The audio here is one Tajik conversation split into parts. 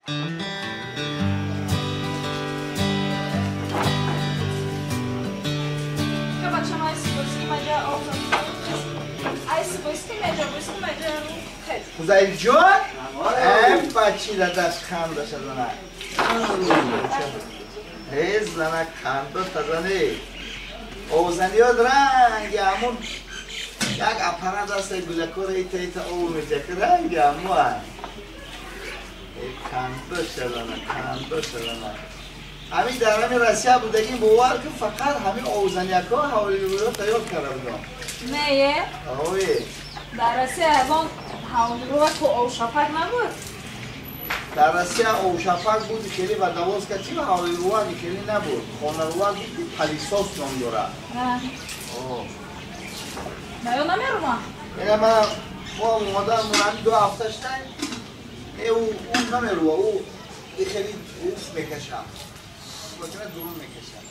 Фузайл ҷон, бачи дадаш хандаша занак. Эй занак ханда тазане. Овзаниёт ранги ҳамун як аппарат аст, гулакора ита ита ов мечака, ранги ҳаму ай. Хандаша занак, хандаша занак. Ҳамин дар ҳамин Россия будагим, бовар кун, фақат ҳамин овзаниякҳо ҳавлиро тайёр карда будам. Не, ой. Дар Россия ягон ҳавлиро ку овшапак набуд? Дар Россия овшапак буд, хеле водовозка чи ҳавлируак хеле набуд. Хонаруак буд, ки пылесос ном дорад. На ё намерума? Ина ман мо омодаам, ҳамин 2 ҳафта шудай. Э, ӯ намеруа, ӯ хеле уф мекашад. Бачана дурун мекашад.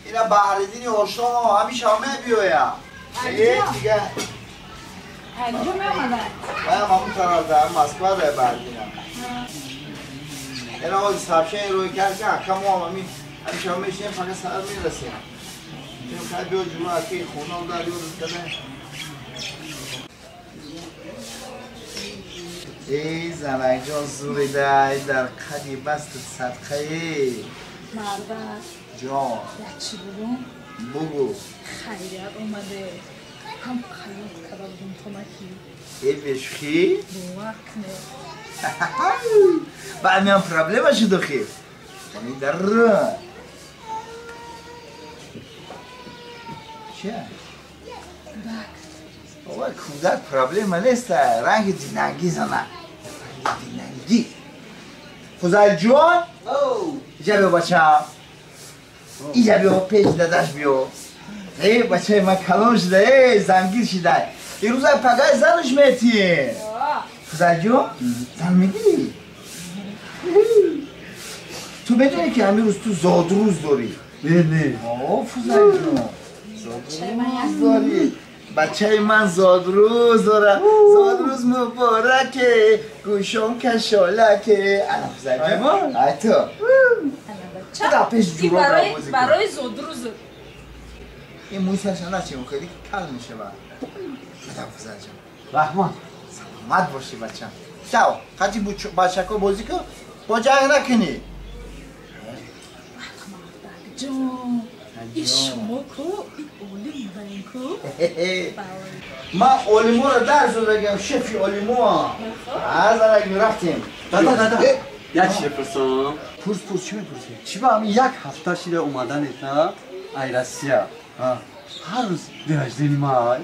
Ина Баҳриддини ошномо ҳамеша мебиёяд. Э, дига Анҷо меомада? Маям ҳамун тараф дар Москва дар Баҳриддинам. Ина ҳозир сообщение рӯй кард, ки ака мо ҳамин ҳамеша мешинем, фақат сар мерасем. Хай биё ҷума аки хона дар ёдат када. Эй занакҷон, зуридай дар қади бастат садқае. Мардак. Ҷон. Як чӣ бугум? Бугу. Хайрият омаде. Ҳам хаёт карда будум то наки. Э, бешухӣ? Бовар кунед. Баъд меам проблема шуд охи. Дар. Чия? Кӯдак. Ова кӯдак проблема нест, ранги динангӣ занак. Ранги динангӣ. Фузайл ҷон? Иҷа биё бачам. Иҷа биё, пеш дадаш биё. Э, бачаи ман калон шуда, э, зангир шуда. Ирӯза пагай занаш метиҳем. Фузайл ҷон, зан мегирӣ? Ту медонӣ, ки ҳамин рӯз ту зодрӯз дорӣ? Не, не. О, Фузайл ҷон. Зодрӯз дорӣ. Бачаи ман зодрӯз дорад. Зодрӯз мубораке, гӯшон кашолаке. Ана Фузайл ҷон. Ай ту. Бача. Пеш ҷуро барои зодрӯз. Ин мӯи сарша начем, хеле кал мешавад. Бадам Фузайл ҷон. Раҳмат. Саломат бошӣ, бачам. Шав, қати бачако бозӣ кун, бо ҷанг накунӣ. Ҷон, и шумо ку, и олим будаем ку. Ман олиморо дарс додагам, шефи олимо. Азанак мерафтем. Дада, дада. Як чизе пурсам. Пурс, пурс, чӣ мепурсӣ? Чӣ ба ҳамин як ҳафта шида омаданета ай Россия? Ҳар рӯз день рождения май.